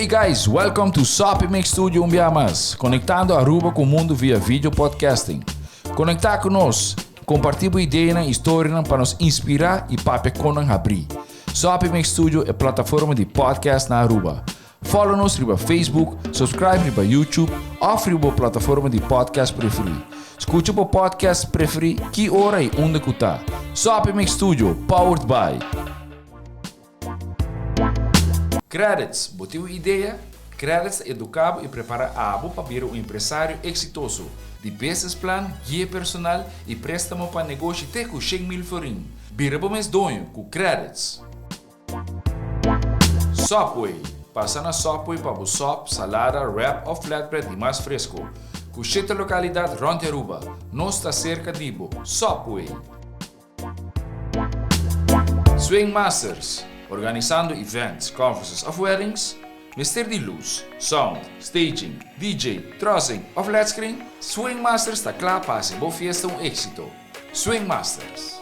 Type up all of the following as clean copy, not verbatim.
Hey guys, welcome to Soppy Mix Studio un bia mas, conectando Aruba cu mundo via video podcasting. Conecta cu nos, comparti bo ideanan y storianan pa nos inspira y papia con nan habri. Soppy Mix Studio e plataforma di podcast na Aruba. Follow nos riba Facebook, subscribe riba YouTube of riba bo plataforma di podcast preferi. Scucha bo podcast preferi ki ora y unda cu ta. Soppy Mix Studio, powered by. Credits, Bo tin un idea? Credits ta educa bo y prepara abo pa bira un empresario exitoso. Di business plan, guia personal y prestamo pa negoshi te cu 100,000 florin. Bira bo mes doño cu Credits! Subway, Pasa na Subway pa bo sop, salada, wrap of flatbread di mas fresco. Cu shete localidad rond di Aruba. Nos ta cerca di bo. Subway! Swing Masters, Organisando events, conferences of weddings? Mester di luz, sound, staging, DJ, trussing of led screen? Swing Masters ta cla pa haci bo fiesta un exito. Swing Masters.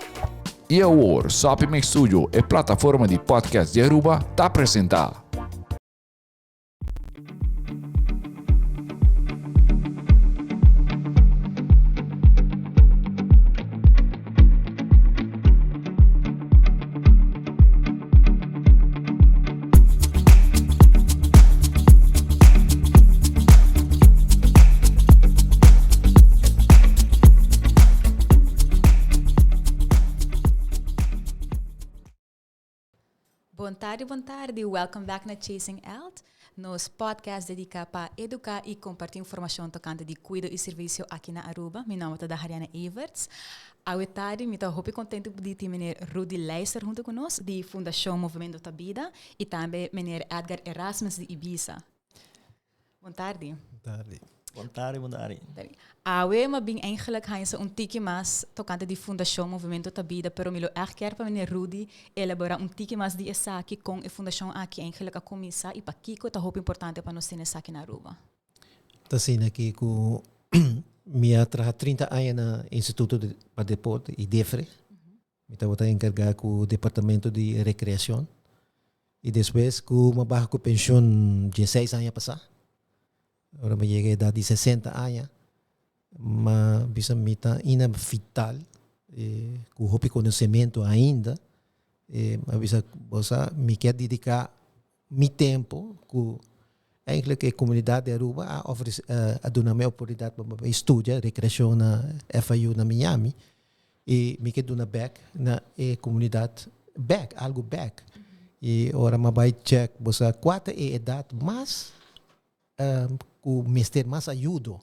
Y awor, Soppy Mix Studio, e plataforma di podcast di Aruba, ta presenta. Bon tardi, bon tardi. Welcome back na Chasing Health, nos podcast dedica pa educa y comparti informacion tocante di cuido y servicio aki na Aruba. Mi nomber ta Dahariana Everts. Awe tardi mi ta hopi contento di tin meneer Rudy Leijster hunto cu nos di Fundacion Movimento Ta Bida y tambe meneer Edgar Erasmus di Ibisa. Bon tardi. Bon tardi. Bon tardi, bon tardi. Awe mi a bin eigenlijk haña un tiki mas tocante di Fundacion Movimento Ta Bida, pero mi lo echt kier pa meneer Rudy elabora un tiki mas di esaki, con e fundacion aki eigenlijk a cuminsa y pakico ta hopi importante pa nos tene esaki na Aruba. Ta asina aki cu mi a traha 30 aña na Instituto pa Deporte, IDEFRE. Mi tabata encarga cu departamento di recreacion. Y despues cu mi a baha cu pensioen dieseis aña pasa, ora mi yega edad di 60 aña, mi a bisa mi ta ina vital, cu hopi conocemento ainda, mi a bisa bo sa mi kier dedica mi tempo cu eigenlijk e comunidad di Aruba a ofrece a duna mi oportunidad pa mi studia recreacion na FIU na Miami y mi ke duna bek na e comunidad bek, algo bek. Y ora mi a bay check bo sa cua ta e edad mas cu mester mas ayudo.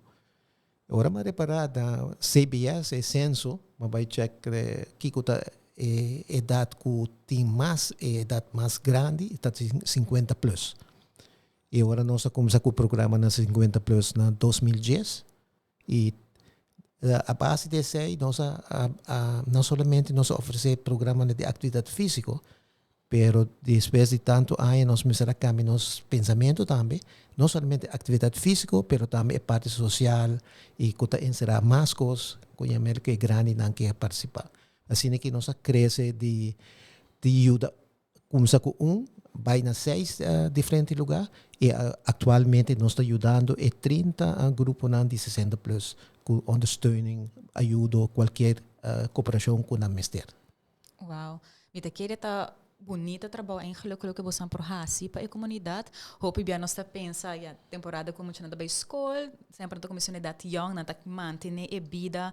Ora mi a repara na CBS e censo, mi a bay check kico ta e edad cu tin mas, e edad mas grandi ta 50 plus. Y ora nos a cuminsa cu programa na 50 plus na 2010 y a base di esey nos a no solamente nos a ofrece programanan di actividad fisico, Pero despues di tantu aña nos mester a cambia nos pensamiento tambe, no solamente actividad fisico, pero tambe e parti social y cu ta encera mas cos cu ya mer cu e grandinan ke participa. Asina ki nos a crece di di yuda cuminsa cu un bay na seis diferente lugar y actualmente nos ta yudando e 30 gruponan di 60 plus cu ondersteuning, ayudo, cualkier cooperacion cu nan mester. Wow. Mi ta kere ta bunita trabou eigenlijk loke bosan por hasi pa e komunidat. Hopi bia nos ta pensa, ya, temporada ku muchanan ta bai skol, semper nan ta kuminsá un edat yòn, nan ta mantené e bida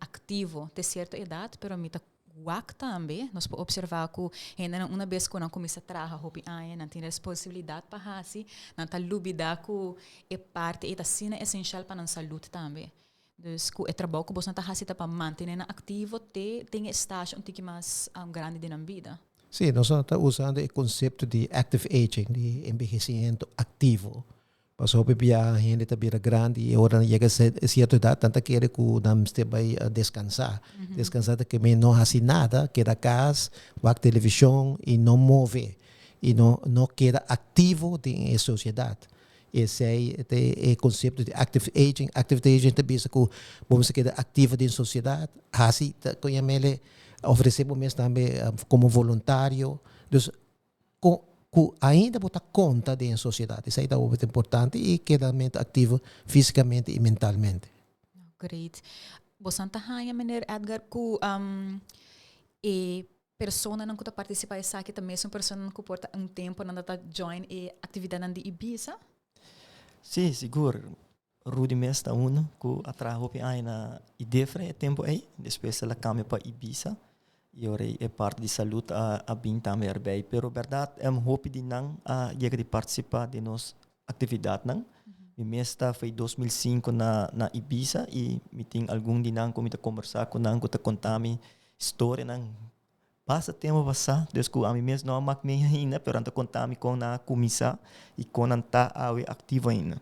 aktivo te sierto edat, pero mi ta wak tambe, nos por opservá ku hendenan una bes ku nan kuminsá traha hopi aña, nan tin responsabilidat pa hasi, nan ta lubidá ku e parti ei ta asina esenshal pa nan salud tambe. Dus ku e trabou ku bosnan ta hasi ta pa mantené nan aktivo te den e stage un tiki mas grandi den nan bida. Sí, nos ta usando e konsepto di active aging, di enbehesiento aktivo. Pasobra hopi bia hende ta bira grandi i ora nan yega sierto edat nan ta kere ku nan mester bai deskansá. Deskansá ta ke men no hasi nada, keda kas, wak televishon i no move i no no keda aktivo den e sosiedat. Esei ta e konsepto di active aging. Active aging ta bisa ku bo mester keda aktivo den sosiedat, hasi ta kon yam'el ofresé bo mes tambe komo voluntario. Dus kon ku ainda bo ta konta den sosiedat. Esei ta hopi importante i keda mente aktivo físikamente i mentalmente. Great. Bosan ta haña, meneer Edgar, ku e personanan ku ta partisipá esaki ta mesun personanan ku por ta un tempu nan ta join e aktividatnan di Ibisa? Sí, sigur. Rudy mes ta uno ku a traha hopi aña na Idefre e tempu ei, despues el a kambia pa Ibisa i ora ei e parti di salud a a bin tambe erbij. Pero bèrdat hopi di nan a yega di partisipá den nos aktividatnan. Mi mes ta for 2005 na na Ibisa i mi tin algun di nan ku mi ta kombersá ku nan ku ta konta mi storianan Pasa tempu pasá, dus ku ami mes no a mak mee ainda, pero nan ta konta mi kon nan a kuminsá i kon nan ta awe aktivo ainda.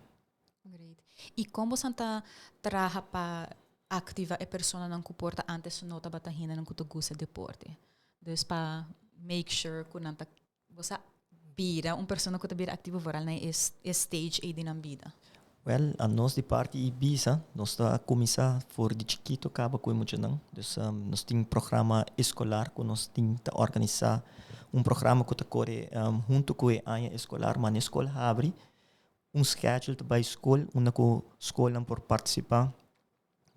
Great. I kon boso ta traha pa aktivá e personanan ku por ta antes no tabata hendenan ku ta gusta deporte? Dus pa make sure ku nan ta bo sa bira un persona ku ta bira aktivo vooral na e e stage ei di nan bida. Wèl, anos di parti Ibisa, nos ta kuminsá for di chikito kaba ku e muchanan. Dus nos tin programa eskolar ku nos tin ta organisá un programa ku ta kore huntu ku e aña eskolar, mane skol habri, un schedule ta bai skol unda ku skolnan por partisipá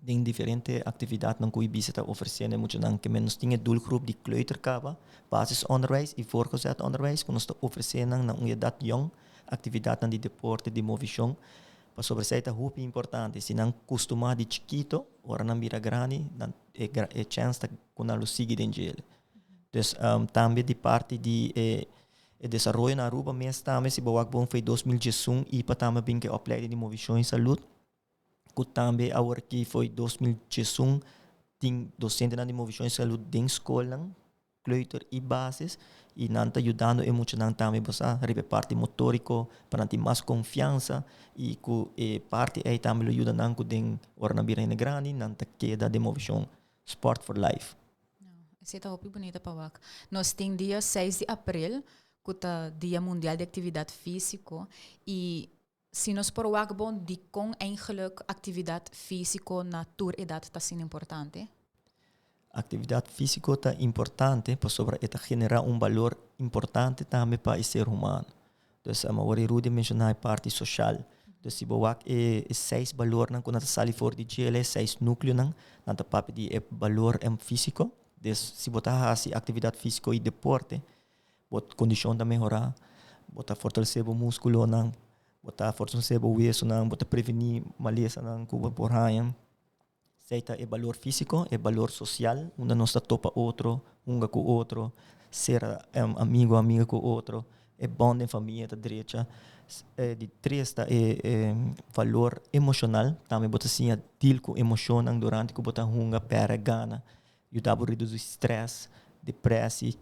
den diferente aktividatnan ku Ibisa ta ofresé na e muchanan. Ke men nos tin e doelgroep di kleuter kaba, basisonderwijs i voortgezet onderwijs ku nos ta ofresé nan na un edat yòn aktividatnan di deporte, di movishon, pasobra esei ta hopi importante. Si nan kustumá di chikito, ora nan bira grandi, nan e e chèns ta ku nan lo sigui den djele. Dus tambe di parti di e E desaroyo na Aruba mes tambe si bo wak bon foi 2011 ipa tambe a bin ku e opleiding di movishon i salud ku tambe awor aki foi 2011 tin dosentenan di movishon i salud den skolnan kleuter i basis i nan ta yudando e muchanan tambe bo sa riba e parti motoriko pa nan tin mas konfiansa i ku e parti ei tambe lo yuda nan ku den ora nan bira hende grandi nan ta keda den movishon sport for life. Esei ta hopi bunita pa wak. Nos tin dia seis di april ku ta Dia Mundial di Aktividat Físiko i si nos por wak bon dikon eigenlijk aktividat físiko na tur edat ta asina importante? Aktividat físiko ta importante pasobra e ta generá un balor importante tambe pa e ser humano. Dus awor e Rudy a menshoná e parti soshal. Dus si bo wak e seis balornan ku nan ta sali for di djele, e seis núkleonan, nan ta papia di e balor físiko. Dus si bo ta hasi aktividat físiko i deporte, bo kondishon ta mehorá, bo ta fortalesé bo múskulonan, bo ta fortalesé bo wesonan, bo ta prevení malesanan ku bo por haña. Esei ta e balor físiko, e balor sosial, unda nos ta topa otro, hunga ku otro, sera amigu, amiga ku otro, e bond den famia ta drecha. E di tres ta e valor emoshonal, tambe bo ta siña deal ku emoshonnan durante ku bo ta hunga, pèrdè, gana, yuda bo redusí strès, depresi.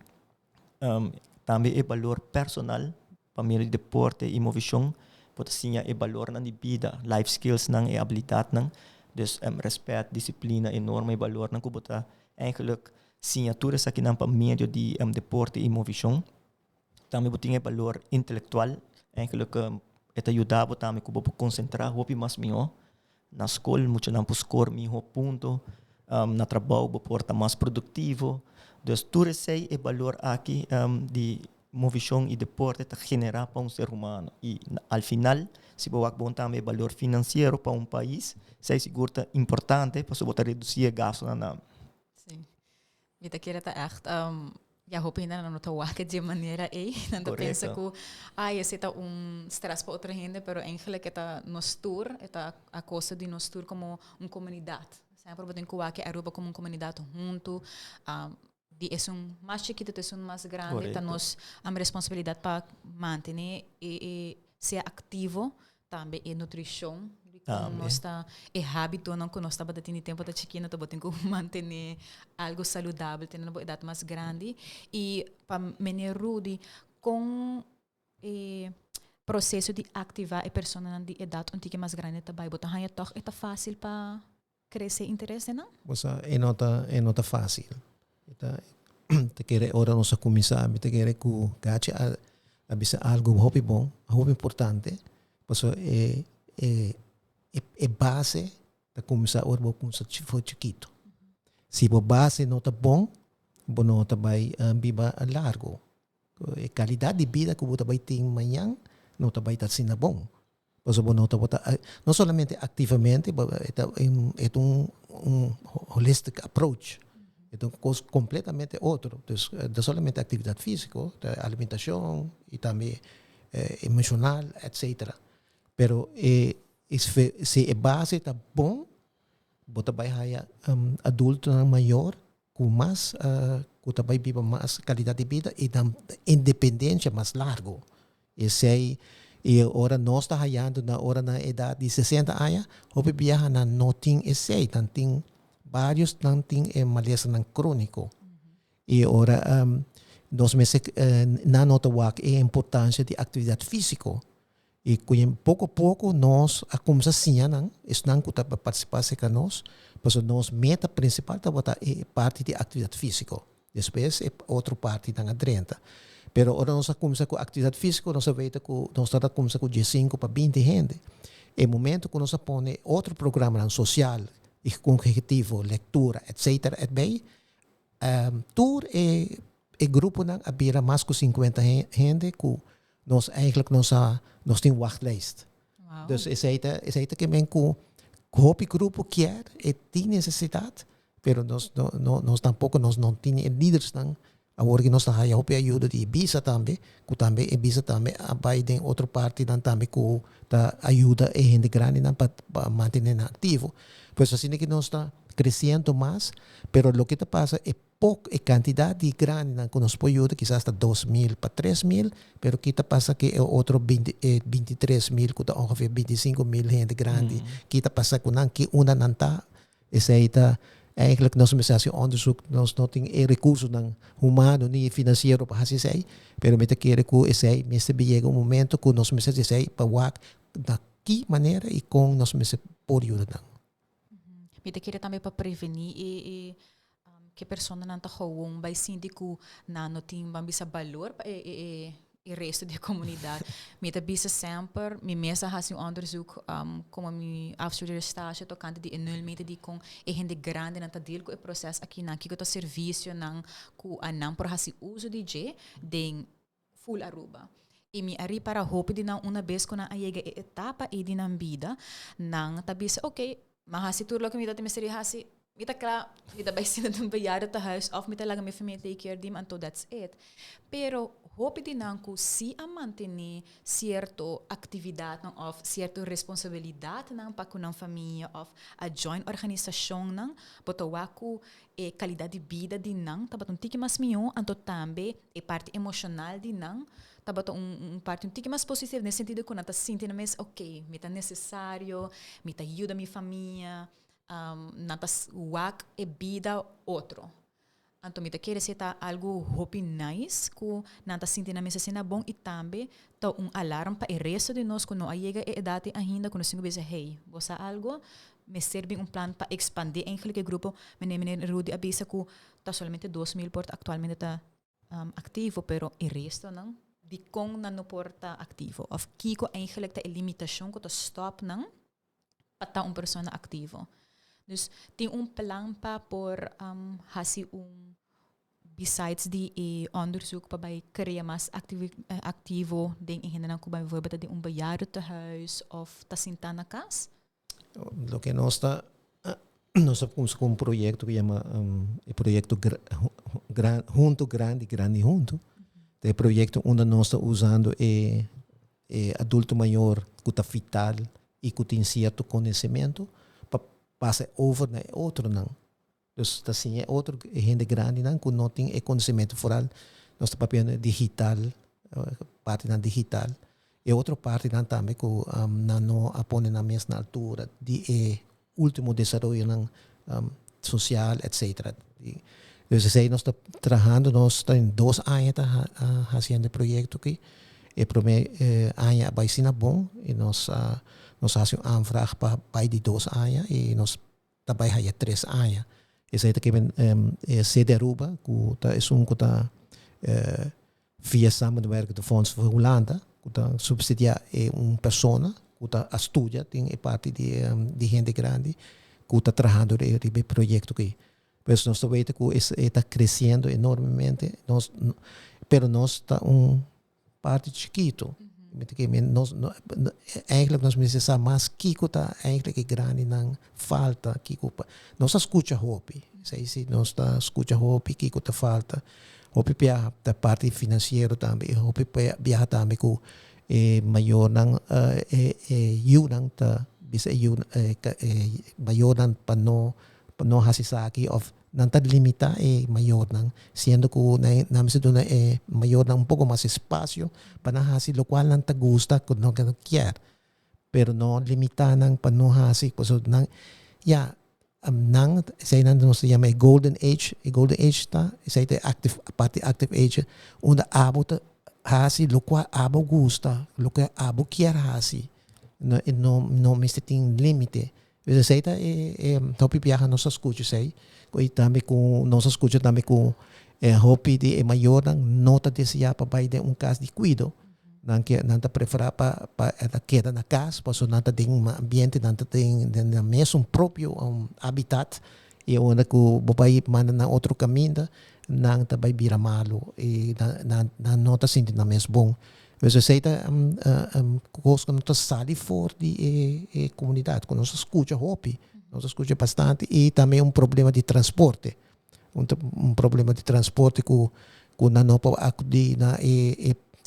Tambe e balor personal, pa medio di deporte i movishon bo ta siña e balornan di bida, life skillsnan, e abilidatnan. Dus rèspèt, disiplina, e norma i balornan ku bo ta eigenlijk siña tur esakinan pa medio di deporte i movishon. Tambe bo tin e balor intelektual, eigenlijk e ta yuda bo tambe ku bo por konsentrá hopi mas mihó na skol, muchanan por skor mihó punto, na trabou bo por ta mas produktivo. Dus tur esei e balor aki di movishon i deporte ta generá pa un ser humano. I al final, si bo wak bon tambe e balor finansiero pa un pais, esei sigur ta importante pasobra bo ta redusí e gastunan nan. Sí. Mi ta kere ta ègt ya hopi hende nan no ta wak dje manera ei. Nan ta pensa ku ai esei ta un stress pa otro hende, pero eigenlijk e ta nos tur, e ta a kosto di nos tur komo un komunidat. Semper bo tin ku wak e Aruba komo un komunidat huntu, di esun mas chikito te esun mas grandi ta nos responsabilidat pa mantene e e sea aktivo Tambe e nutrishon di kon nos ta, e hábitonan ku nos tabata tin di tempu ta chikino, ta bo tin ku mantené algu saludabel te na bo edat mas grandi. I pa Meneer Rudy, kon e proseso di aktivá e personanan di edat un tiki mas grandi ta bai? Bo ta haña tòg e ta fásil pa krese interes den nan? Bo sa, e no ta, e no ta fásil. E ta, ta kere ora nos a kuminsá, mi ta kere ku Gachi a, a bisa algu hopi bon, hopi importante, pasobra e, e, e, e base ta kuminsá ora bo kuminsá for chikitu. Si bo base no ta bon, bo no ta bai biba largu. E kalidat di bida ku bo ta bai tin mañan no ta bai ta asina bon. Pasobra bo no tabata, no solamente aktivamente, e ta e ta un un holistic approach. E ta un kos kompletamente otro. Dus no solamente aktividat físiko, ta alimentashon i tambe emoshonal etcetera. Pero e si e base ta bon, bo ta bai haya adultonan mayor ku mas ku ta bai biba mas kalidat di bida i nan independensia mas largu. Esei i ora nos ta hayando na ora nan edat di 60 aña, hopi biaha nan no tin esei, nan tin varios nan tin e malesanan króniko. I ora nos mester nan no ta wak e importansia di aktividat físiko. I ku poko poko nos a kumsa siña nan, esnan ku ta partisipá serka nos, pasobra nos meta prinsipal tabata e parti di aktividat físiko. Despues e otro partinan a drenta. Pero ora nos a kumsa ku aktividat físiko nos a weta ku nos tabata kumsa ku diesinku pa 20 hende. E momento ku nos a pone otro programanan sosial i kognitivo, lektura, etsetera erbei, tur e e gruponan a bira mas ku 50 hende ku nos eigenlijk nos a nos tin wachtlijst. Dus esei ta esei ta ke men ku hopi grupo kier e tin nesesidat pero nos no no nos tampoko nos no tin e lidersnan. Awor ki nos ta haya hopi ayuda di Ibisa tambe ku tambe Ibisa tambe a bai den otro partinan tambe ku ta ayuda e hende grandinan pa pa mantene nan aktivo. Pues asina ki nos ta kresiendo mas pero loke ta pasa e poko e kantidat di grandinan ku nos por yuda kisas ta 2000 pa 3000, pero ki ta pasa ku e otro 20 e 23.000 ku ta ongeveer 25.000 hende grandi, ki ta pasa ku nan, ki unda nan ta? Esei ta eigenlijk nos mester hasi onderzoek, nos no tin e rekursonan humano ni finansiero pa hasi esei, pero mi ta kere ku esei mester bi yega un momento ku nos mester hasi esei pa wak na ki manera i kon nos mester por yuda nan. Mi ta kere tambe pa prevení e e ke personanan ta gewoon bai sinti ku nan no tin ban bisa balor pa e e e resto di e komunidat. Mi ta bisa semper, mi mes a hasi un onderzoek komo mi afstudeerstage tokante di e nulmeter di kon e hende grandinan ta deal ku e proses akinan, kiko ta servisionan ku anan por hasi uso di dje den full Aruba. I mi a ripara hopi di nan una bes ku nan a yega e etapa ei di nan bida, nan ta bisa, ok, m'a hasi tur loke mi ta mester di hasi, mi ta kla, mi ta bai sinta den un bejaardentehuis òf mi ta laga mi famia take care di mi, anto that's it. Pero hopi di nan ku si a mantené sierto aktividatnan òf sierto responsabilidatnan pa ku nan famia òf a join organisashonnan, bo ta wak ku e kalidat di bida di nan tabata un tiki mas mihó, anto tambe e parti emoshonal di nan tabata un un parti un tiki mas positivo den sentido ku nan ta sinti nan mes ok, mi ta nesesario, mi ta yuda mi famia, nan ta wak e bida otro. Anto mi ta kere si e ta algu hopi nice ku nan ta sinti nan mes asina bon i tambe ta un alarm pa e resto di nos ku no a yega e edat ei ainda ku nos tin ku bisa hey, bo sa algu? Mester bin un plan pa expande eigenlijk e grupo. Meneer meneer Rudy a bisa cu ta solamente 2000 por actualmente ta activo, pero e restonan dicon nan no por ta activo? Of kico eigenlijk ta e limitacion cu ta stop nan pa ta un persona activo? Dus tin un plan pa por haci un besides di e onderzoek pa bai crea mas activo den e hendenan cu bijvoorbeeld ta den un bejaardentehuis of ta sinta na cas? Loke nos ta nos a kumsa ku un proyekto ku yama e proyekto Huntu Grandi, Grandi Huntu. Ta e proyekto unda nos ta usando e e adulto mayor ku ta vital i ku tin sierto konosementu pa pasa e over na e otronan. Dus ta siña e otro e hende grandinan ku no tin e konosementu foral nos ta papia digital, partinan digital. E otro partinan tambe ku nan no a pone nan mes na altura di e ultimo desaroyonan sosial etcetera. Dus esei nos ta trahando, nos ta den 2 aña ta hasiendo e proyekto aki. E promé aña a bai asina bon i nos a nos a hasi un aanvraag pa bai di 2 aña i nos ta bai haya 3 aña. Esei ta kimen e CD Aruba ku ta esun ku ta via Samenwerkende Fonds voor Hulanda ku ta subsidiá e un persona ku ta a studia den e parti di di hende grandi ku ta trahando riba e proyekto aki. Pues nos ta weten ku e ta kresiendo enormemente. Nos. Pero nos ta un parti chikito. Met ke men nos no, eigenlijk nos mester sa mas kiko ta eigenlijk e grandinan falta kiko pa nos a skucha hopi esei si nos ta skucha hopi kiko ta falta hopi biaha ta parti finansiero tambe i hopi biaha tambe ku e mayornan e e yunan ta bisa e yu e mayornan pa no pa no hasi esaki of Nan ta limita e mayornan, siendo cu nan mester duna e mayornan un poco mas espacio pa nan haci locual nan ta gusta cu loke nan kier. Pero no limita nan pa no haci, pasobra nan, ya, nan, esey nan nos ta yama e golden age, e golden age ta, esey ta e active, parti active age, unda abo ta haci locual abo gusta, loke abo kier haci, no, no, no mester tin limite. Pues esei ta e e hopi biaha nos a skucha esei i tambe ku nos a skucha tambe ku e hopi di e mayornan no ta deseá pa bai den un kas di kuido. Nan ke nan ta preferá pa pa e ta keda na kas pasobra nan ta den un ambiente nan ta den den nan mesun propio habitat i ora ku bo bai manda nan otro kaminda nan ta bai bira malu i nan nan no ta sinti nan mes bon. Pues esei ta kos ku no ta sali for di e komunidat, ku nos a skucha hopi, nos a skucha bastante i tambe un problema di transporte, un problema di transporte ku ku nan no por akudí na e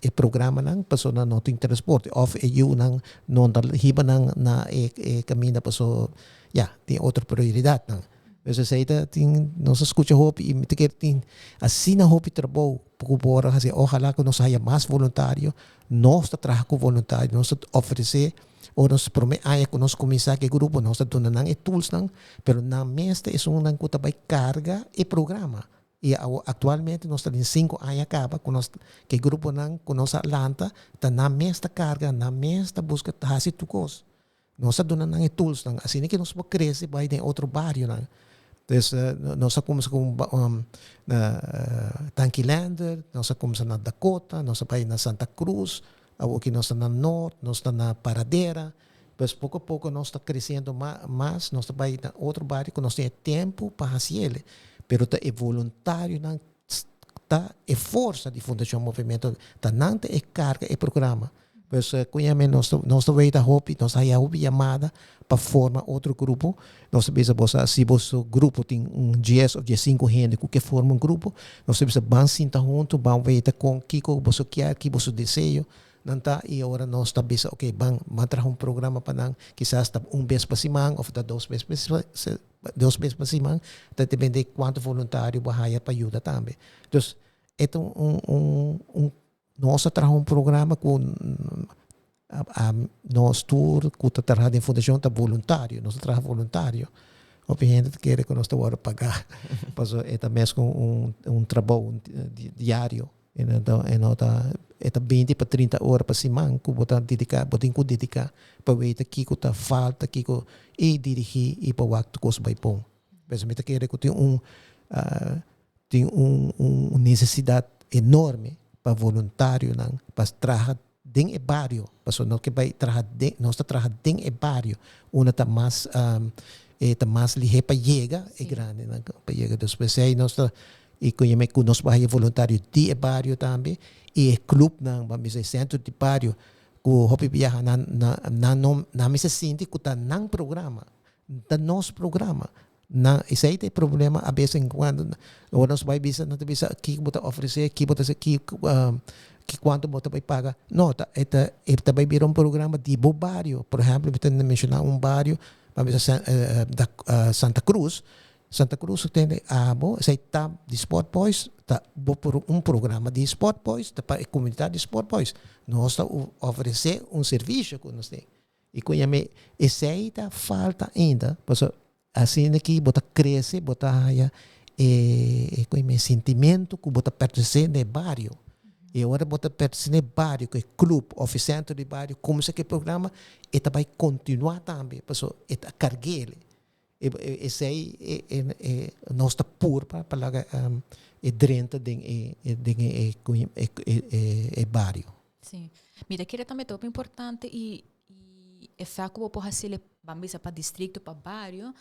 e programanan pasobra nan no tin transporte òf e yunan no ta hiba nan na e kaminda pasobra ya tin otro prioridatnan. Pues esei ta tin nos a skucha hopi i mi ta kere tin asina hopi trabou ku por a hasi. Ojalá ku nos haya mas voluntario. Nos ta traha ku voluntario, nos ta ofresé ora nos promé aña ku nos kuminsá ku e grupo nos ta duna nan e toolsnan, pero nan mes ta esunnan ku ta bai karga e programa. I awo aktualmente nos ta den sinku aña kaba ku nos ku e gruponan ku nos a lanta ta nan mes ta karga, nan mes ta buska ta hasi tur kos. Nos a duna nan e toolsnan, asina ke nos por krese bai den otro barionan. Dus nos a kumsa ku na Tankilander, nos a kumsa na Dakota, nos a bai na Santa Cruz, awoki nos ta na Noord, nos ta na Paradera. Pues poko a poko nos ta kresiendo mas, nos ta bai na otro bario ku nos tin e tempu pa hasi el. Pero ta e voluntarionan ta e forsa di Fundashon Movimiento, ta nan ta e karga e programa. Pues cuñame nos ta nos ta weita hopi, nos ta haya hopi yamada pa forma otro grupo. Nos ta bisa boso si boso grupo tin un dies of diescinco hende cu ke forma un grupo, nos ta bisa ban sinta hunto, ban weita con kico boso kier, ki boso deseo nan ta y ora nos ta bisa ok ban ban traha un programa pa nan, kisas ta un bes pa siman of ta dos bes pa dos bes pa siman, ta depende cuanto voluntario bo haya pa yuda tambe. Dus e ta un un un Nos a traha un programa ku nos tur ku ta traha den fundashon ta voluntario. Nos ta traha voluntario. Hopi hende ta kere ku nos ta wòrdu pagá. Pasobra e ta mes ku un trabou diario. E no ta e ta binti pa trinta ora pa siman ku bo ta dediká bo tin ku dediká pa weta kiko ta falta kiko i dirigí i pa wak tur kos bai bon. Pasobra mi ta kere ku tin un Tin un un nesesidat enorme pa voluntarionan pa traha den e bario, pasobra nos ke bai traha den nos ta traha den e bario unda ta mas e ta mas lihé pa yega e grandenan pa yega. Dus p'esei nos ta i ku yama ku nos por haya voluntario di e bario tambe i e klupnan ban bisa e sentro di bario ku hopi biaha nan nan no nan mester sinti ku ta nan programa ta nos programa. Nan, esei ta e problema a bes en cuando. Ora nos bai bisa, nan ta bisa kiko bo ta ofrece, ki bo ta haci, ki ki cuanto bo ta bai paga. No, ta e ta e ta bai bira un programa di bo bario. Por ehemplo, mi ta menciona un bario, ban bisa Santa Cruz. Santa Cruz tende abo, esei ta di Sport Boys, ta bo por un programa di Sport Boys, ta pa e comunidad di Sport Boys. Nos ta ofrece un servicio cu nos tin. I ku yam'é esei ta falta ainda, pasobra asina ki bo ta krese bo ta haya e ku yam'é sintimentu ku bo ta pertenesé na e bario. I ora bo ta pertenesé na e bario ku e klup òf e sentro di bario kuminsá ku e programa e ta bai kontinuá tambe pasobra e ta karg'é. Esei nos ta purba pa laga e drenta den e den e e bario. Sí. Mi ta kere tambe ta hopi importante i i e fak ku bo por hasi ban bisa pa distrikto, pa bario.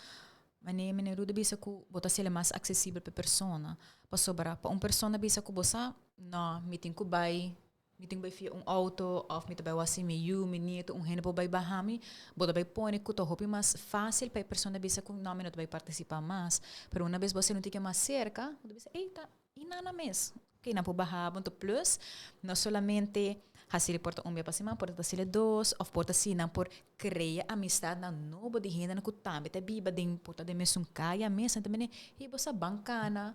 Mane meneer Rudy bisa ku bo ta hasiel mas aksesibel pa e persona. Pasobra pa un persona bisa ku bo sa, no, mi tin ku bai, mi tin ku bai fia un outo òf mi ta bai wasi mi yu, mi nieto, un hende por bai baha mi, bo ta bai pone ku ta hopi mas fásil pa e persona bisa ku no, mi no ta bai partisipá mas. Pero una bes bo hasiel un tiki mas serka, bo ta bisa, ey, ta I nan a mes. Oké, nan por baha bo anto plus no solamente hasi por ta un bia pa siman, por ta hasi dos of por ta si nan por crea amistadnan nobo di hendenan cu tambe ta biba den por ta den mesun caya mes. Nan ta mene, hey bo sa ban cana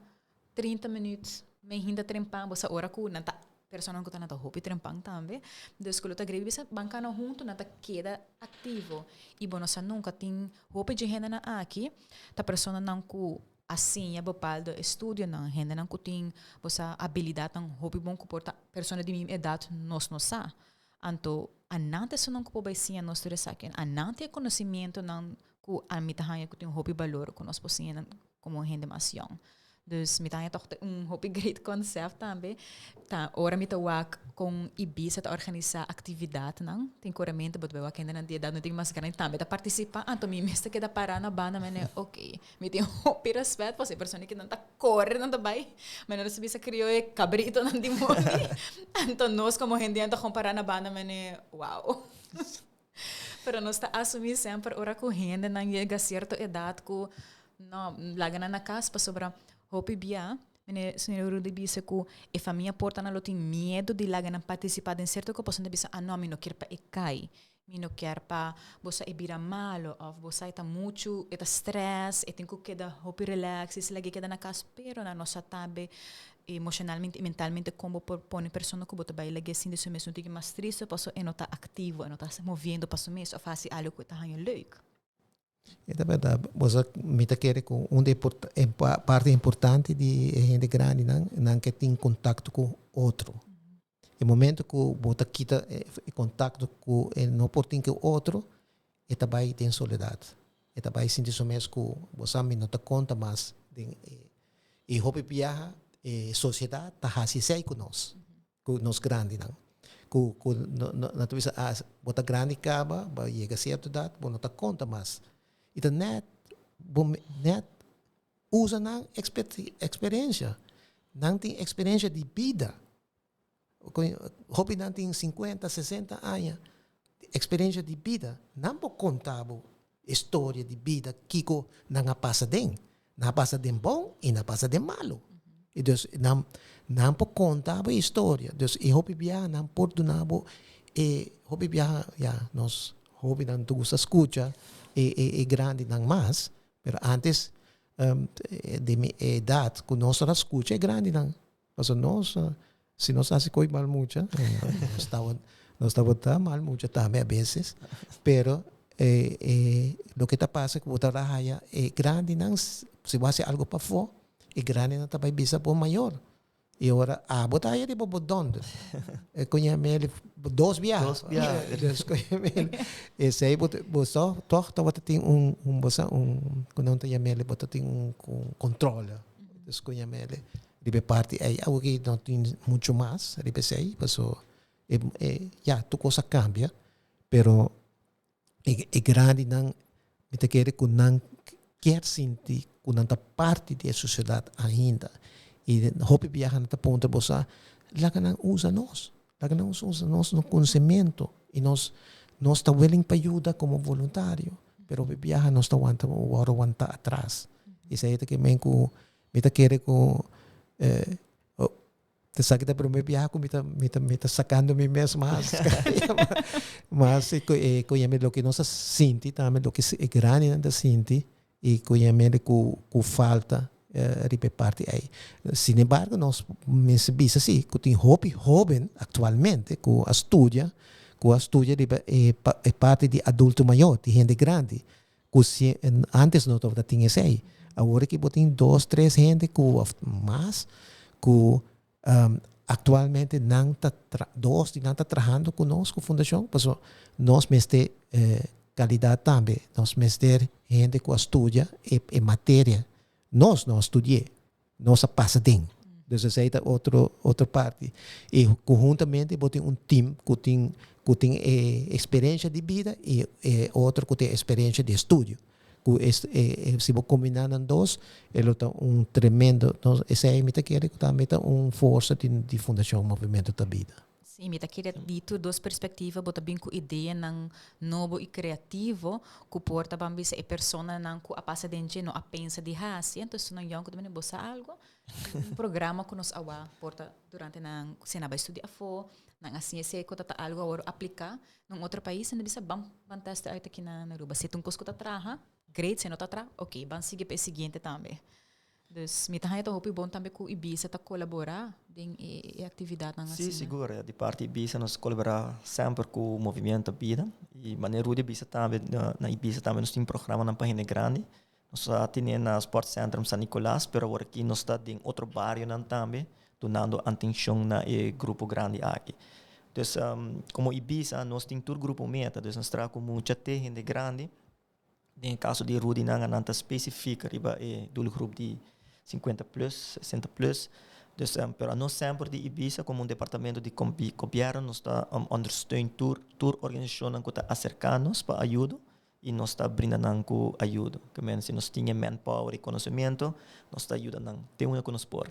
30 minuut men hinta trempan, bo sa ora cu nan ta personanan cu ta nan ta hopi trempan tambe. Dus cu lo ta great bisa ban cana hunto nan ta keda activo y bo no sa nunca tin hopi dje hendenan aki ta personanan cu a siña bepaalde estudionan, hendenan ku tin bo sa abilidatnan hopi bon ku por ta persona di mi edat nos no sa. Anto anan ta esunnan ku por bai siña nos tur esaki. Anan tin e konosimientonan ku ami ta haña ku tin hopi balor ku nos por siña nan komo hende mas yòn. Dus mi ta haña tòg ta un hopi great concept tambe. Ta ora mi ta wak kon Ibisa ta organisá aktividatnan, tin korementu bo ta bai wak hendenan di edat no tin mas grandi tambe ta partisipá, anto mi mes ta keda pará na banda mene ok. Mi tin hopi respet pasobra e persona ki nan ta kore nan ta bai manera su bisa krio e kabritonan di mondi. Anto nos komo hende ta kon pará na banda mene wow. Pero nos ta asumí semper ora ku hendenan yega sierto edat ku no laga nan na kas pasobra hopi bia mene señor Rudy bisa ku e famia por ta nan lo tin miedu di laga nan partisipá den sierto kos pasobra nan ta bisa ah no mi no kier pa e kai. Mi no kier pa bo sa e bira malo of bo sa e ta muchu, e ta stress, e tin ku keda hopi relax, i si lag'é keda na kas, pero nan no sa tambe emoshonalmente i mentalmente kon bo por pone persona ku bo ta bai lag'é sinti su mes un tiki mas triste paso e no ta aktivo, e no ta moviendo pa su mes of hasi algu ku e ta haña leuk. E ta berdad. Bo sa mi ta kere ku un di e parti importante di e hende grandinan, nan ke tin kontakto ku otro. E momento ku bo ta kita e kontakto ku e no por tin ku otro, e ta bai den soledat. E ta bai sinti su mes ku bo sa mi no ta konta mas den e. I hopi biaha e sosiedat ta hasi esei ku nos, ku nos grandinan. Ku ku nan ta bisa ah bo ta grandi kaba, bo a yega sierto edat, bo no ta konta mas. I ta nèt bo nèt usa nan eksperensia. Nan tin eksperensia di bida. Hopi nan tin 50, 60 aña eksperensia di bida. Nan por konta bo e storia di bida kiko nan a pasa den. Nan a pasa den bon i nan a pasa den malu. I dus nan nan por konta bo e historia. Dus e hopi biaha nan por duna bo e hopi biaha ya nos hopinan ta gusta skucha e e e grandinan mas. Pero antes di mi edat ku nos tabata skucha e grandinan. Pasobra nos, si nos hasi koi mal mucha, nos tabata nos tabata mal mucha tambe a beses, pero e e loke ta pasa ku bo ta haya e grandinan si bo hasi algu pafó e grandinan ta bai bisa bo mayor. I ora abo ta haya riba bo dònder. E koña meli dos biaha. Dos biaha. Dus koña meli. Esei bo bo so tòg tabata tin un un bo sa un ku nan ta yam'el bo ta tin un kontròle. Dus koña meli riba e parti ei. Awoki no tin muchu mas riba esei paso e e ya tur kos a kambia pero e e grandinan mi ta kere ku nan kier sinti ku nan ta parti di e sosiedat ainda i hopi biaha nan ta puntra bo sa laga nan usa nos laga nan usa nos nos konosementu i nos nos ta willing pa yuda komo voluntario pero hopi biaha nos ta wanta wòrdu wanta atras esei ta ke men ku mi ta kere ku Esaki ta e prome biaha ku mi ta mi ta mi ta sakando mi mes mas mas e koñamento loke nos a sinti tambe loke e grandinan ta sinti i koñamento ku ku falta riba e parti ei. Sin embargo nos mester bisa si ku tin hopi hoben aktualmente ku a studia ku a studia riba e e parti di adulto mayor di hende grandi ku si antes no tabata tin esei. Awor aki bo tin dos, tres hende ku òf mas ku aktualmente nan ta dos di nan ta trahando ku nos ku fundashon pasobra nos mester kalidat tambe, nos mester hende ku a studia e materia. Nos no a studi'é, nos a pasa den. Dus esei ta otro otro parti. I konhuntamente bo tin un team ku tin ku tin e eksperensha di bida i e otro ku tin e eksperensha di estudio. Ku es, e, e, si bo kombiná nan dos, e lo ta un tremendo. No, esei mi ta kere ku tambe ta un forsa di, di Fundashon Movimento ta Bida. Sí, mi ta kere di tur dos perspektiva bo ta bin ku ideanan nobo i kreativo ku por ta ban bisa e personanan ku a pasa den dje no a pensa di hasi. Entonces su nan yòn ku ta bini bo sa algu, un programa ku nos a wak por ta durante nan si nan a bai studia afó, nan a siña esei ku ta ta algu awor apliká na un otro pais, nan ta bisa ban ban tèst uit aki na Aruba. Si ta un kos ku ta traha, great, si no ta traha, oké, ban sigui pa e siguiente tambe. Dus mi ta haña ta hopi bon tambe ku Ibisa ta kolaborá den e aktividatnan asina. Sí, sigur. Di parti Ibisa nos kolaborá semper ku Movimiento Bida. I manera Rudy a bisa tambe, na Ibisa tambe nos tin programanan pa hende grandi. Nos a tene na Sportcentrum San Nicolas, pero awor aki nos ta den otro barionan tambe, dunando atencion na e grupo grandi aki. Dus, como Ibisa, nos tin tur grupo meta, dus nos traha cu mucha te hende grandi. Den e caso di Rudy nan, nan ta specifica riba e doelgroep di 50 plus, 60 plus. Dus, pero anos semper di Ibisa como un departamento di gobierno nos ta ondersteun tur, tur organisacionnan cu ta acerca nos pa ayudo. I nos ta brinda nan ku ayudo. Ke men si nos tin e manpower i konosementu, nos ta yuda nan te unda ku nos por.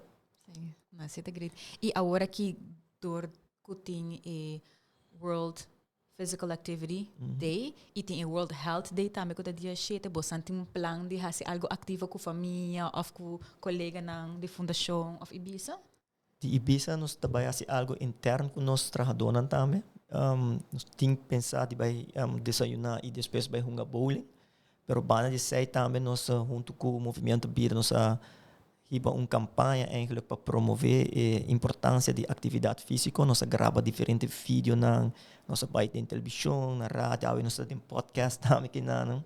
Sí, no, esei ta great. I awor aki dor ku tin e World Physical Activity Day i tin e World Health Day tambe ku ta dia shete, bosan tin un plan di hasi algu aktivo ku famia òf ku koleganan di fundashon òf Ibisa? Di Ibisa nos ta bai hasi algo intern ku nos trahadónan tambe. Nos tin pensá di bai desayuná i despues bai hunga bowling. Pero banda di esei tambe nos huntu ku Movimiento Bida nos a hiba un kampaña eigenlijk pa promové e importansia di aktividat físiko. Nos a graba diferente videonan, nos a bai den televishon, na radio, awe nos ta den podcast tambe kinanan.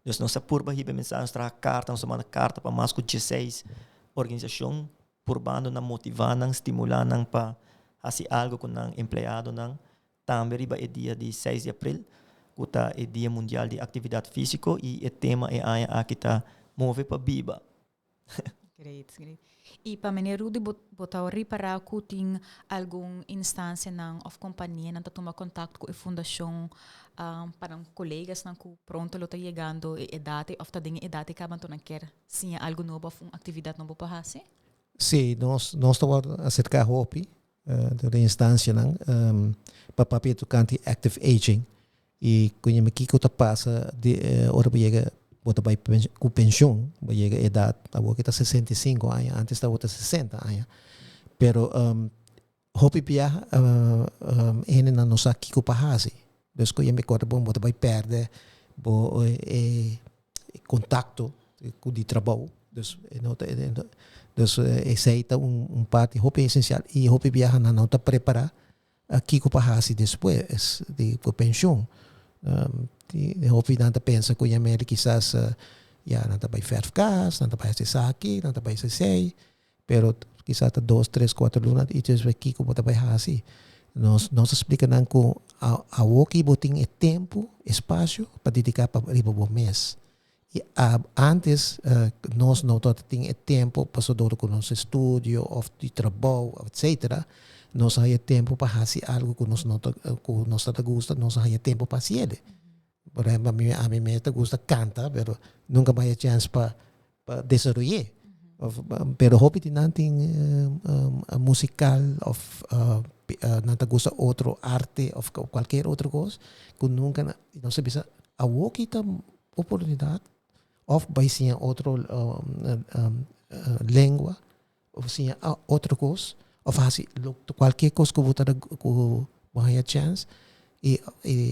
Dus nos a purba hiba e mensahe, nos traha karta, nos a manda karta pa mas ku dieseis organisashon purbando nan motivá nan, stimulá nan pa hasi algu ku nan empleadonan. Tambe riba e dia di seis di april, ku ta e Dia Mundial di Aktividat Físiko i e tema e aña aki ta Move pa Biba. Great, great. I pa meneer Rudy, bo, bo ta ripará ku tin algun instansianan òf kompanianan ta tuma kontakto ku e fundashon um, pa nan kolegasnan ku pronto lo ta yegando e edat ei òf ta den e edat ei kaba anto nan kier siña algu nobo òf un aktividat nobo pa hasi? Sí, nos, nos ta wòrdu aserká hopi dor e instansianan um, pa papia tokante active aging. I koñeme kiko ta pasa di ora bo yega bo ta bai ku penshon, bo yega edat awor ke ta 65 aña, antes tabata 60 aña. Pero hopi biaha hendenan no sa kiko pa hasi. Dus koñeme kòrda bon bo ta bai pèrdè bo e kontakto ku di trabou. Dus e no ta dus esei ta un parti hopi esensial i hopi biaha nan no ta prepará Kiko pa hasi despues di ku penshun? Di hopi nan ta pensa ku yam'el kisas ya nan ta bai fèrf kas, nan ta bai hasi esaki, nan ta bai hasi esei, pero kisas ta dos, tres, kuater luna i despues kiko bo ta bai hasi? Nos nos a splika nan ku awoki bo tin e tempu, espasio pa dediká pa riba bo mes. I antes nos no tabata tin e tempo pasobra dor ku nos estudio òf di trabou etcetera nos a haña tempo pa hasi algu ku nos no ta ku nos ta gusta nos a haña tempo pa hasiel. Por ehempel ami ami mes ta gusta kanta pero nunka mi a haña chèns pa pa desaroy'é òf pero hopi di nan tin musikal òf nan ta gusta otro arte òf kualkier otro kos ku nunka nos a bisa awoki ta oportunidat òf bai siña otro lengua òf siña otro kos òf hasi kualke kos ku bo ta ku bo haña chèns i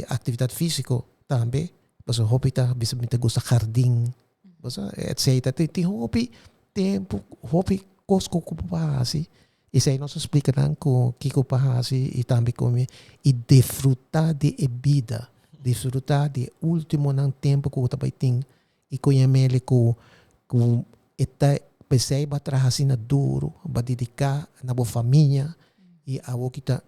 aktividat físiko tambe pasobra hopi ta bisa mi ta gusta hardin bo sa etsetera tin hopi tempu hopi kos ku bo por hasi esei nos a splika nan ku kiko pa hasi i tambe komo i disfrutá di e bida, disfrutá di e últimonan tempu ku bo ta bai tin i ku yam'el ku ku e ta p'esei bo a traha asina duru, bo a dediká na bo famia i awor ki ta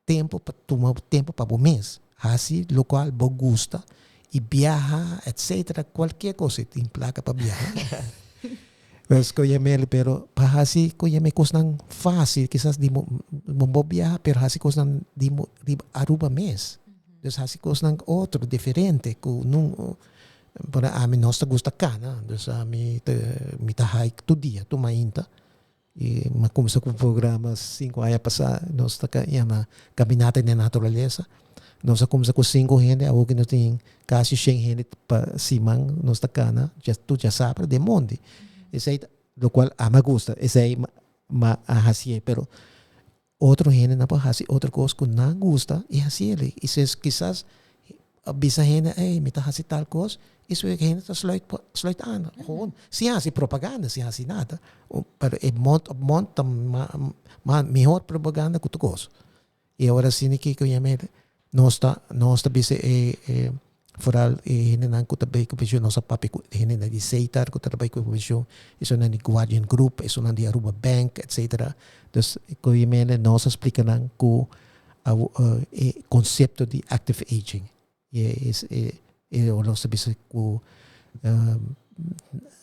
tempu pa tuma tempu pa bo mes, hasi lokual bo gusta i biaha etcetera kualkier kos si tin plaka pa biaha pues koyemel pero pa hasi koyeme kosnan fácil kisas di bo bo biaha pero hasi kosnan di bo di Aruba mes dus hasi kosnan otro diferente ku nun. Pero ami nos ta gusta cana, dus ami ta mi ta hike tur dia, tur mainta. Y mi a cuminsa cu un programa cinco aña pasa, nos ta yama Caminata den Naturaleza. Nos a cuminsa cu cinco hende, awor cu nos tin casi shen hende pa siman nos ta cana, tur djasabra den mondi. Esey ta locual ami a gusta, esey mi a hacié, pero Otro hendenan por hasi otro kos ku nan gusta i hasi el. I si kisas bisa hende, ey, mi ta hasi tal kos, i su hende ta sluit sluit aan. Gewoon, sin hasi propaganda, sin hasi nada. Pero e mond op mond ta mihor propaganda ku tur kos. I awor asina kiko yama Nos ta nos ta bisa e e foral e hendenan ku ta bay ku penshun, nos a papia ku e hendenan di Setar ku ta bay ku penshun, esunnan di Guardian Group, esunnan di Aruba Bank, etcetera. Dus ku e mende nos a splika nan ku e konsepto di active aging. E e e nos ta bisa ku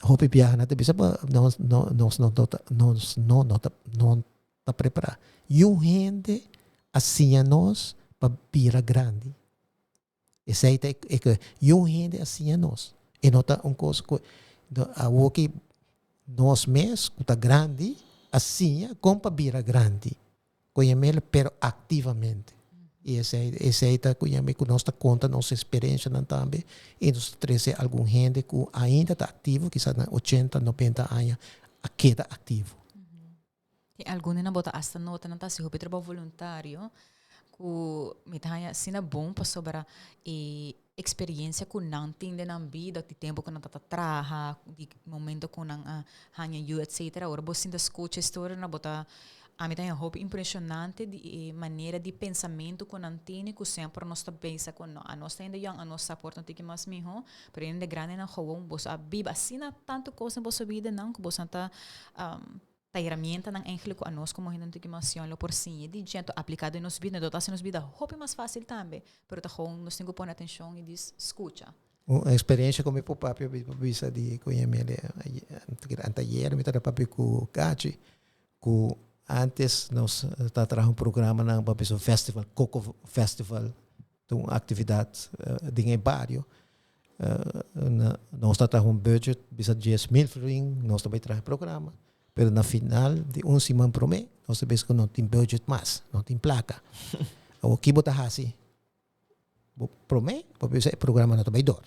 hopi biaha nan ta bisa nos no nos no ta nos no ta no ta prepará. Yu hende a siña nos pa bira grandi. Esei ta e ke yu hende a siña nos. E no ta un kos ku awoki nos mes ku ta grandi a siña kon pa bira grandi. Koñamel pero aktivamente. I esei esei ta koñamel ku nos ta konta nos eksperensianan tambe i nos ta trese algun hende ku ainda ta aktivo kisas na ochenta, nobenta aña a keda aktivo. Tin algun di nan bo ta hasta nota nan ta hasi hopi trabou voluntario ku mi ta haña asina bon pasobra e eksperiencia ku nan tin den nan bida di tempu ku nan tabata traha, di momento ku nan a haña yu etcetera. Ora bo sinta skucha e storianan bo ta ami ta haña hopi impresionante di e manera di pensamentu ku nan tene ku semper nos ta pensa ku no anos ta hende yòn anos sa por ta un tiki mas mihó pero hende grandenan gewoon boso a biba asina tantu kos den boso bidanan ku boso ta Ta herramientanan eigenlijk ku anos komo hende di masion lo por siña di dje, anto apliká den nos bida, anto ta hasi nos bida hopi mas fásil tambe. Pero ta gewoon nos tin ku pone atenshon i dis skucha. Un eksperensia ku mi por papia mi por bisa di ku Yemele anteayer mi tabata papia ku Gachi ku antes nos ta traha un programanan pa bisa un festival Coco Festival ta un aktividat den e bario Nos ta traha un budget bisa 10.000 florin, nos ta bai traha e programa, pero na final di un siman prome nos ta bisa ku no tin budget mas, no tin plaka. Awor ki bo ta hasi? Bo prome bo bisa e programa no ta bai dor.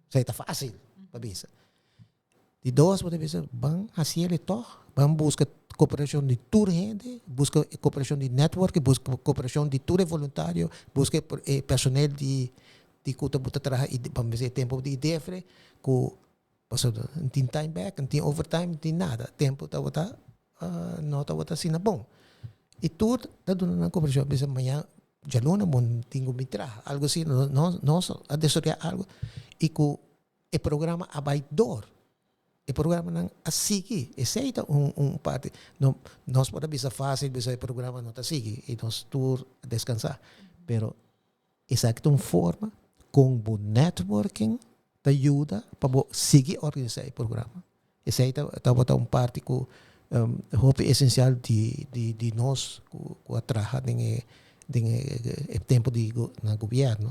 Esei ta fasil pa bisa. Di dos bo ta bisa ban hasi el tog, ban buska koperashon di tur hende, buska e koperashon di network, buska koperashon di tur e voluntario, buska e personel di di ku ta bo ta traha i ban bisa e tempu di defre ku pasobra no tin time back, no tin overtime, no tin nada, tempu tabata no tabata asina bon. I tur ta duna nan koperashon, bisa mañana djaluna bo tin ku bin traha, algu asina, nos a desaroya algu i ku E programa a bai dor. E programanan a sigui. Esei ta un un parti. No, nos por a bisa fácil bisa e programa no ta sigui i nos tur a descansá. Pero esaki ta un forma con bo networking ta yuda pa bo sigui organisá e programa. Esei ta tabata un parti ku hopi esensial di di di nos ku ku a traha den e den e tempu di na gobièrnu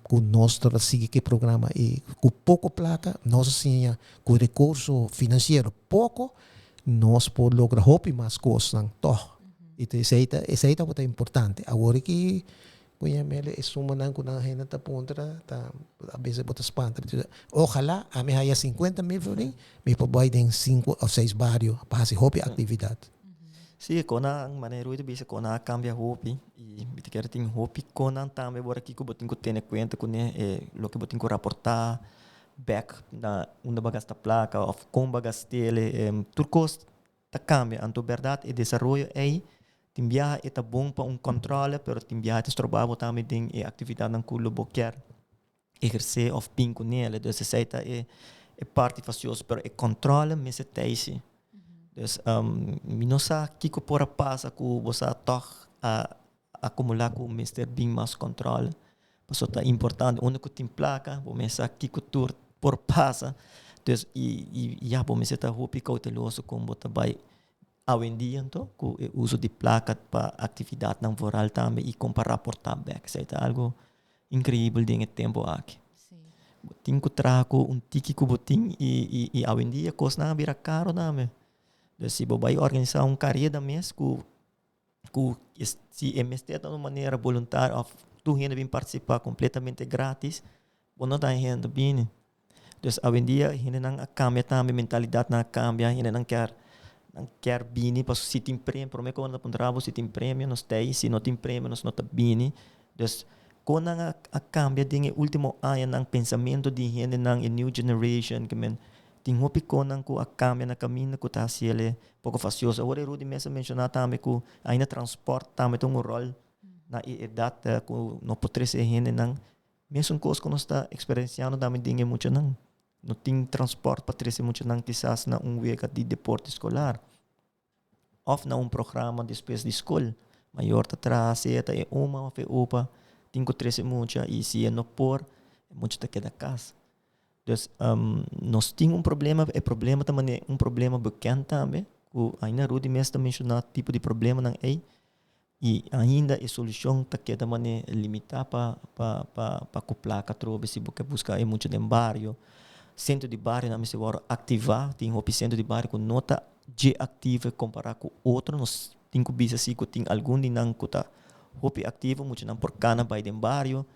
ku nos tabata sigui ku e programa i ku poko plaka nos a siña ku rekurso finansiero poko nos por logra hopi mas kosnan tòg i esei ta esei tabata importante awor aki Ku mele e sumanan ku nan hende ta puntra ta a bes bo ta spanta. Ojalá ami haya 50.000 florin, mi por bai den sinku òf seis bario pa hasi hopi aktividat. Sí, konan, manera Rui ta bisa, konan a kambia hopi i mi ta kere tin hopi konan tambe wor aki ku bo tin ku tene kuenta kuné, e loke bo tin ku raportá bèk na unda bo a gasta plaka òf kon bo a gast'el, tur kos ta kambia. Anto bèrdat e desaroyo ei tin biaha e ta bon pa un kòntròle pero tin biaha e ta stroba bo tambe den e aktividatnan ku lo bo kier ehersé òf bin kuné. Dus esei ta e e parti fasioso pero e kòntròle mester ta ei si. Dus mi no sa kiko por a pasa ku bo sa tòg a akumulá ku mester bin mas kòntròle pasobra ta importante unda ku tin plaka bo mester sa kiko tur por pasa dus i ya bo mester ta hopi kouteloso kon bo ta bai awendia anto ku e uso di plaka pa aktividatnan vooral tambe i kon pa raportá bèk esei ta algu inkreibel den e tempu aki. Bo tin ku traha ku un tiki ku bo tin i i i awendia kosnan a bira karo tambe. Dus si bo bai organisá un kareda mes ku ku si e mester ta un manera boluntario òf tur hende bin partisipá kompletamente gratis, bo no ta hende bini. Dus awendia hendenan a kambia tambe, mentalidatnan a kambia, hendenan kier nan kier bini pasobra si tin premio, promé ku nan ta puntra bo si tin premio nos ta ei, si no tin premio nos no ta bini. Dus kon nan a a kambia den e último añanan pensamentu di hendenan, e new generation ke men tin hopi konnan ku a kambia na kaminda ku ta hasi el e poko fasioso. Awor e Rudy mes a menshoná tambe ku ainda transpòrt tambe ta un ròl na e edat ku no por trese e hendenan. Mesun kos ku nos ta eksperensiando tambe den e muchanan. No tin transpòrt pa trese muchanan kisas na un wega di deporte skolar òf na un programa despues di skol. Mayor ta traha sea ta e oma òf e opa tin ku trese mucha i si e no por e mucha ta keda kas. Dus nos tin un problema, e problema ta manera un problema bekend tambe ku ainda Rudy mes ta menshoná tipo di problemanan ei i ainda e solushon ta keda manera limitá pa pa pa pa ku plaka atrobe si bo ke buska e mucha den bario. Sentro di barionan mester wòrdu aktivá, tin hopi sentro di bario ku no ta dje aktivo kompará ku otro, nos tin ku bisa si ku tin algun di nan ku ta hopi aktivo, muchanan por kana bai den bario.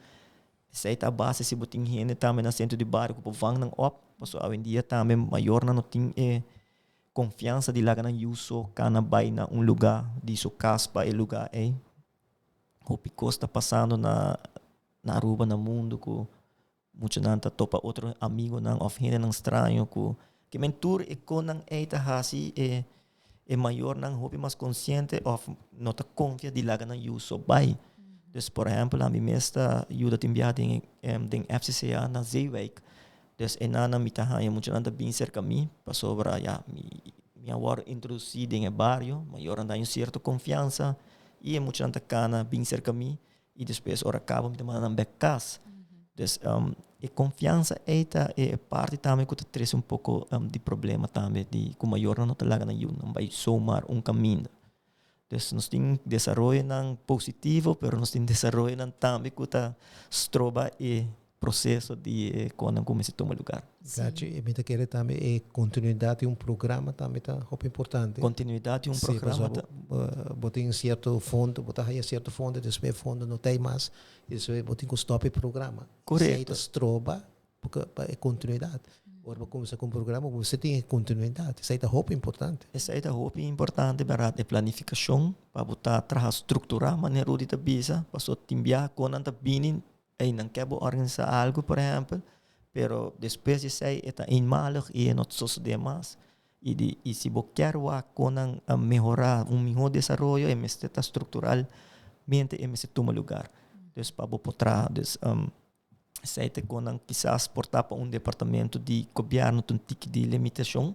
Esei ta a base si bo tin hende tambe na sentro di bario ku por vang nan op, pasobra awendia tambe mayornan no tin e konfiansa di laga nan yu so kana bai na un lugá di su kas pa e lugá ei. Hopi kos ta pasando na na Aruba, na mundu ku muchanan ta topa otro amigonan òf hendenan straño ku ke men tur e konan ei ta hasi e e mayornan hopi mas konsiente òf no ta konfia di laga nan yu so bai. Dus por ehèmpel ami mes ta yuda tin biaha den den FCCA na Zeewijk. Dus e nan mi ta haña muchanan ta bin serka mi pasobra ya mi mi a wòrdu introdusí den e bario, mayornan ta haña un sierto konfiansa i e muchanan ta kana bin serka mi i despues ora kaba mi ta manda nan bek kas. Dus e konfiansa ei ta e parti tambe ku ta trese un poko di problema tambe di ku mayornan no ta laga nan yunan bai zomaar un kaminda. Dus nos tin desaroyonan positivo pero nos tin desaroyonan tambe ku ta stroba e proceso di e konan ku mester tuma lugar. Gachi, e mi ta kere tambe e kontinuidat di un programa tambe ta hopi importante. Kontinuidat di un programa ta. Si, pasobra bo tin sierto fondo, bo ta haya sierto fondo, despues e fondo no ta ei mas, i despues bo tin ku stòp e programa. Korekto. Esei ta stroba pa e kontinuidat. Ora bo kuminsá ku un programa, bo mester tin e kontinuidat. Esei ta hopi importante. Esei ta hopi importante, bèrdat, e planifikashon pa bo ta traha strukturá, manera Rudy ta bisa, pasobra tin biaha konan ta bini Ey nan ke bo organisa algo por ehempel, pero despues di esey e ta eenmalig y e no ta sosode mas. Y di y si bo kier wak con nan a mehora un miho desaroyo e mester ta structuralmente e mester tuma lugar. Dus pa bo por traha. Dus esey ta con nan kisas por ta pa un departamento di gobierno ta un tiki di limitacion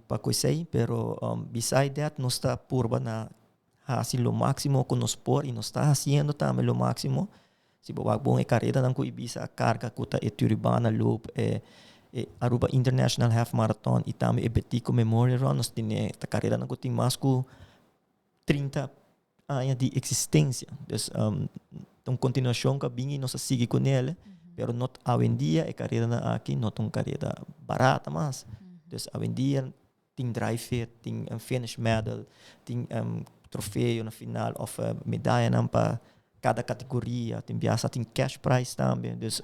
pa cu esey, pero beside that nos ta purba na Hasi lo máksimo ku nos por i nos ta hasiendo tambe lo máksimo. Si bo wak bon e karedanan ku Ibisa a karga ku ta e Turibana Loop, e e Aruba International Half Marathon i tambe e Betico Memorial Run, nos tene ta karedanan ku tin mas ku 30 aña di eksistensia. Dus ta un kontinuashon ku a bin i nos a sigui kunel, pero no awendia e karedanan aki no ta un kareda barata mas. Dus awendia Tin dry fit, tin finish medal, tin trofeo na final of medayanan pa kada kategoria. Tin biaha sa tin cash prize tambe. Dus,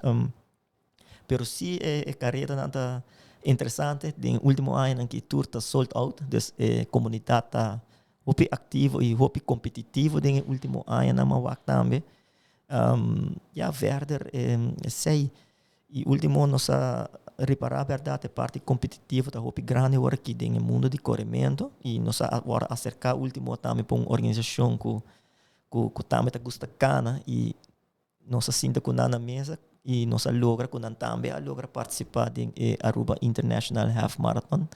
pero si e kareranan ta interesante. Den ultimo añanan ki tur ta sold out. Dus e komunidat ta hopi aktivo i hopi kompetitivo den e ultimo añanan mi a wak tambe. Ya verder esei. Y ultimo nos a ripara berdad e parti competitivo ta hopi grandi awor aki den e mundo di coremento y nos a worde acerca ultimo tambe pa un organisacion cu cu tambe ta gusta cana y nos a sinta cu nan na mesa y nos a logra cu nan tambe a logra participa den e Aruba International Half Marathon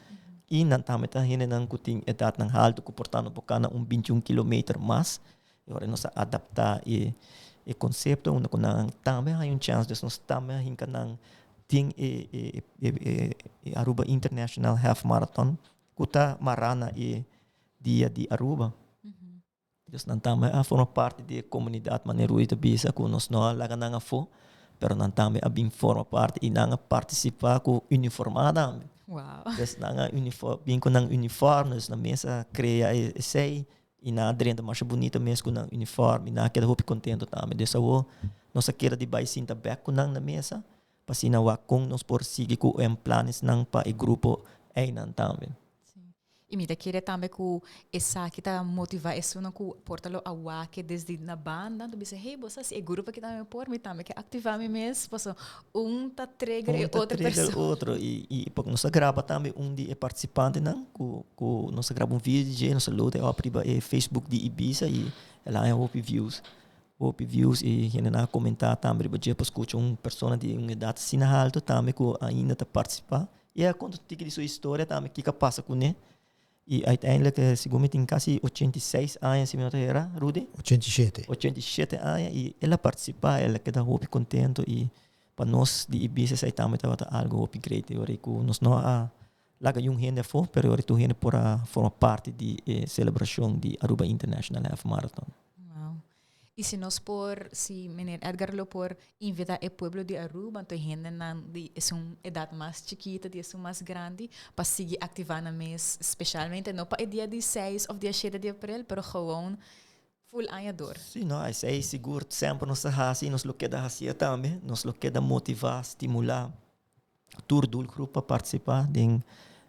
y nan tambe ta hendenan cu tin edadnan halto cu por ta no por cana un 21 kilometer mas. E ora nos a adaptá e e konsepto unda ku nan tambe a haña un chèns, dus nos tambe a hinka nan den e e e e Aruba International Half Marathon ku ta mará na e dia di Aruba. Dus nan tambe a forma parti di e komunidat manera Rudy ta bisa ku nos no a laga nan afó. Pero nan tambe a bin forma parti y nan a participa cu uniforma tambe. Dus nan a bin cu nan uniform, dus nan mes a crea esey y nan a drenta masha bunita mes cu nan uniform y nan a keda hopi contento tambe. Dus awo nos a keda di bay sinta bek cu nan na mesa pa asina wak con nos por sigui cu e planesnan pa e grupo eynan tambe. Y mi ta kere tambe cu esaki ta motiva esunnan cu por ta lo a wak desde na banda, ta bisa, hey, bo sa si e grupo aki tambe por, mi tambe ke activa mi mes, paso un ta trigger e Un ta otro trigger persona. otro y porque nos a graba tambe un di e participantenan cu nos a graba un video di dje, nos a load e op riba e Facebook di Ibiza y el a haña hopi views, hopi views y hendenan a comenta tambe riba dje pa scucha un persona di un edad asina alto tambe cu ainda ta participa. I a konta un tiki di su historia tambe, kiko a pasa kuné. I uiteindelijk, segun mi tin kasi 86 aña, si mi no ta hera, Rudy? 87. 87 aña i el a partisipá, el a keda hopi kontento i pa nos di Ibiza esei tambe tabata algu hopi great. E ora ku nos no a laga yun hende afó, pero e ora tur hende por a forma parti di e selebrashon di Aruba International Half Marathon. Wow. Y si nos por, si meneer Edgar lo por invita e pueblo di Aruba, anto e hendenan di esun edad mas chikito, di esun mas grandi, pa sigui activa nan mes, specialmente no pa e dia di seis of dia shete di april, pero gewoon full aña door. Si, no, esey sigur semper nos ta haci y nos lo keda hacié tambe. Nos lo keda motiva, stimula tur doelgroep pa participa den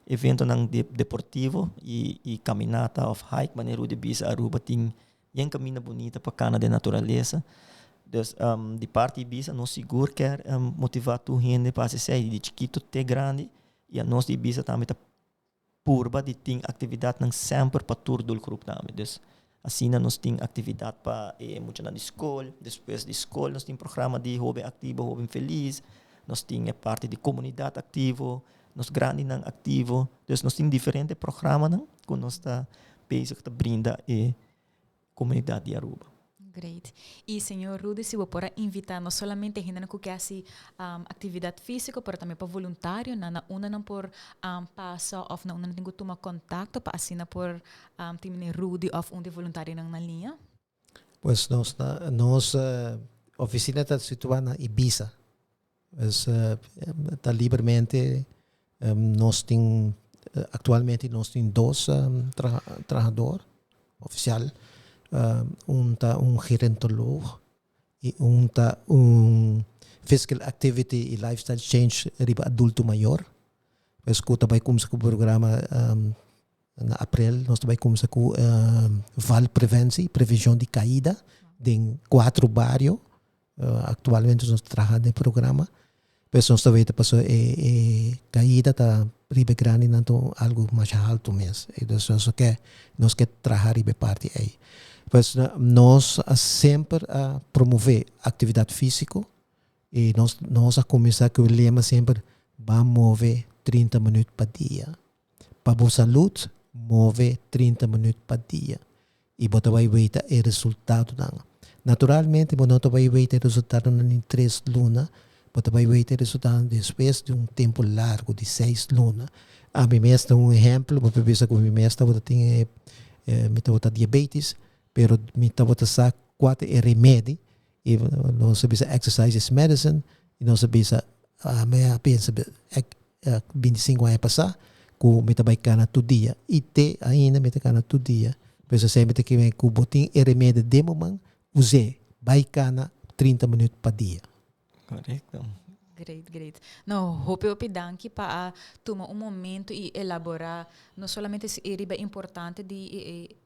eventonan deportivo y caminata of hike manera Rudy bisa Aruba tin yen caminda bunita pa cana den naturalesa. Dus di parti di Ibiza nos sigur kier motiva tur hende pa haci esey di chikito te grandi y anos di Ibiza tambe ta purba di tin actividadnan semper pa tur doelgroep tambe. Dus asina nos tin actividad pa e muchanan di scol, despues di scol nos tin programa di hoben activo, hoben feliz, nos tin e parti di comunidad activo, nos grandinan activo. Dus nos tin diferente programanan cu nos ta bezig ta brinda e comunidad di Aruba. Great. Y señor Rudy, si bo por a invita no solamente hendenan cu ke haci actividad fisico, pero tambe pa voluntarionan, na unda nan por pasa of na unda nan tin cu tuma contacto pa asina por tin meneer Rudy of un di e voluntarionan na liña? Pues nos ta, nos oficina ta situa na Ibiza. Pues ta libremente nos tin actualmente nos tin dos trahador oficial. Un ta un gerontoloog y un ta un physical activity y lifestyle change riba adulto mayor. Pues cu ta bay cuminsa cu programa na april nos ta bay cuminsa cu valpreventie, prevencion di caida den cuatro bario. Actualmente nos ta traha den programa. Pues nos ta weten pasobra e e caida ta riba e grandinan ta algo masha halto mes. Dus nos ke nos ke traha riba e parti ei. Pues nos a semper a promove actividad fisico y nos nos a cuminsa cu e lema semper ban move 30 minuut pa dia. Pa bo salud move 30 minuut pa dia y bo ta bay weta e resultadonan. Naturalmente bo no ta bay weta e resultadonan den tres luna, bo ta bay weta e resultadonan despues di un tempo largo di seis luna. Ami mes ta un ehempel, bo por bisa cu mi mes tabata tin e mi tabata diabetes, pero mi tabata sa cua ta e remedi y nos a bisa exercise is medicine y nos a bisa ami a pensa 25 aña pasá ku mi ta bai kana tur dia i te ainda mi ta kana tur dia. Por eso semper ta keme ku bo tin e remedio den bo man, us'é. Bai kana 30 minüt pa dia. Korekto. Great, great. No, hopi hopi danki pa a tuma un momento i elaborá no solamente si e riba importante di e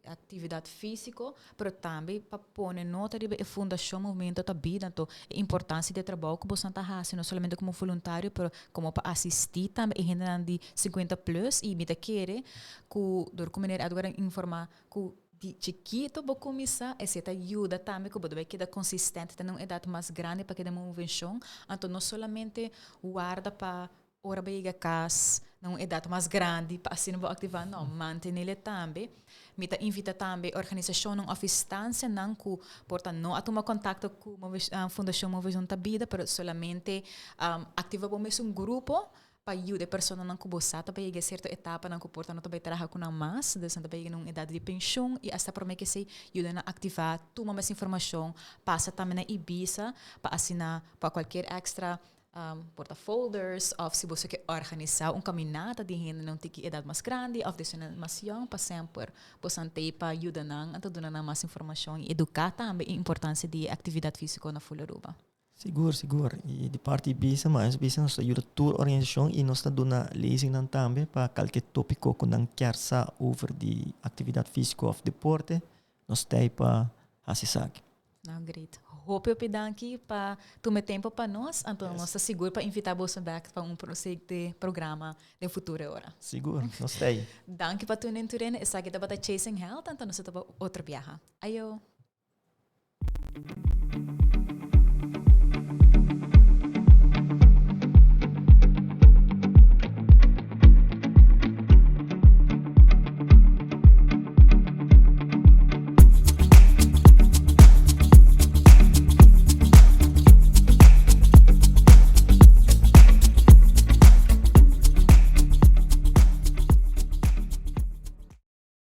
E actividad fisico, pero tambe pa pone nota riba e fundacion Movimiento ta Bida, anto e importancia di e trabou cu bosan ta haci, no solamente como voluntario, pero como pa asisti tambe e hendenan di 50 plus, y mi ta kere cu dor cu meneer Edgar a informa cu di chikito bo cuminsa, esey ta yuda tambe cu bo ta bay keda consistente te na un edad mas grandi pa keda movencion, anto no solamente warda pa Ora bo yega kas na un edat mas grandi pa asina bo aktivá, no, mantenele tambe. Mi ta invitá tambe organisashonnan òf instansianan ku por ta no a tuma kontakto ku Fundashon Moveshon Ta Bida, pero solamente aktivá bo mes un grupo. Pa yuda e personanan ku bo sa ta bai yega e sierto etapanan ku por ta no ta bai traha ku nan mas, dus nan ta bai yega na un edat di penshun i asta promé ke esei yuda nan aktivá, tuma mas informashon, pasa tambe na Ibisa pa asina pa kualkier èkstra por ta folders òf si boso ke òrganisá un kaminata di hende na un tiki edat mas grandi òf di esnan mas yòn pa semper boso nan t'ei pa yuda nan anto duna nan mas informashon i eduká tambe e importansia di e aktividat físiko na Full Aruba. Sigur, sigur. I di parti Ibisa, Maes Bisa, nos ta yuda tur organisashon i nos ta duna lezingnan tambe pa kalke topiko ku nan kier sa over di aktividat físiko òf deporte, nos ta ei pa hasi esaki. Nou, great. Hopi hopi danki pa tuma e tempo pa nos. Anto nos ta sigur pa invita boso bek pa un siguiente programa den futuro e ora. Sigur, nos ta ei. Danki pa tune in tur. Esaki tabata Chasing Health, anto nos ta topa otro biaha. Ayo!